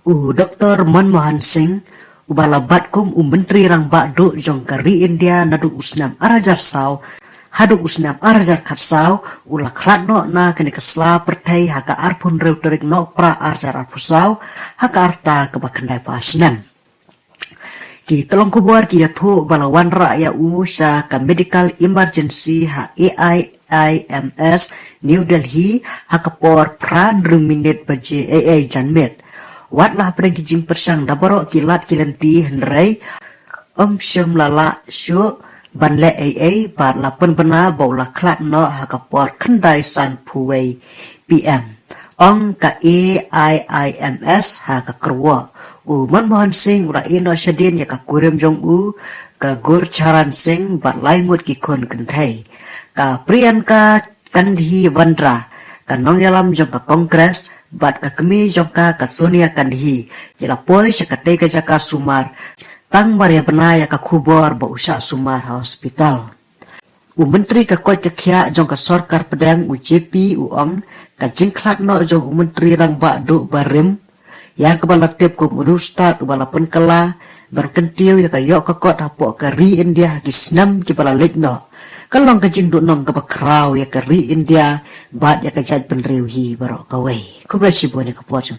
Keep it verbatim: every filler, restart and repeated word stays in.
U Doktor Manmohan Singh, uba la bat kum u Myntri Rangbah Duh jong ka ri India naduh u snem ar hajar saw haduh u snem ar hajar khatsaw, u la khlad noh na kane ka sla pyrthei ha ka arphew hynriew tarik Nohprah ar hajar arphew saw, ha ka rta kaba khyndai phew ar snem. Ki tyllong khubor ki ïathuh ba la wanrah ïa u sha ka medical emergency ha A I I M S New Delhi ha ka por phra hynriew minit baje eiei janmiet. Wat la hapdeng ki jingpyrshang da baroh ki lad ki lynti, hynrei um shym la lah shuh ban leh eiei bad la pynbna ba u la khlad noh ha ka por khyndai sanphew wei P M, ong ka A I I M S ha ka kyrwoh. U Manmohan Singh u la ïehnoh shadien ïa ka kurim jong u, ka Gurcharan Singh, bad lai ngut ki khun kynthei. Ka Priyanka Gandhi Vadra, ka nongïalam jong ka Congress, bad ka kmie jong ka, ka Sonia Gandhi, ki la poi sha katei ka jaka sumar tang ba la ïa bna ïa ka khubor ba u shah sumar ha hospital. U Myntri ka koit ka khiah jong ka sorkar pdeng, u J P, u ong ka jingkhlad noh jong u Myntri Rangbah Duh barim, ïa kaba la tip kum u riewstad uba la pynkylla ban kyntiew ïa ka ïoh ka kot hapoh ka ri India ha ki snem kiba la leit noh, ka long ka jingduhnong kaba khraw ïa ka ri India bad ïa ka jaitbynriew hi baroh kawei. Khublei shibun ïa ka por jong phi.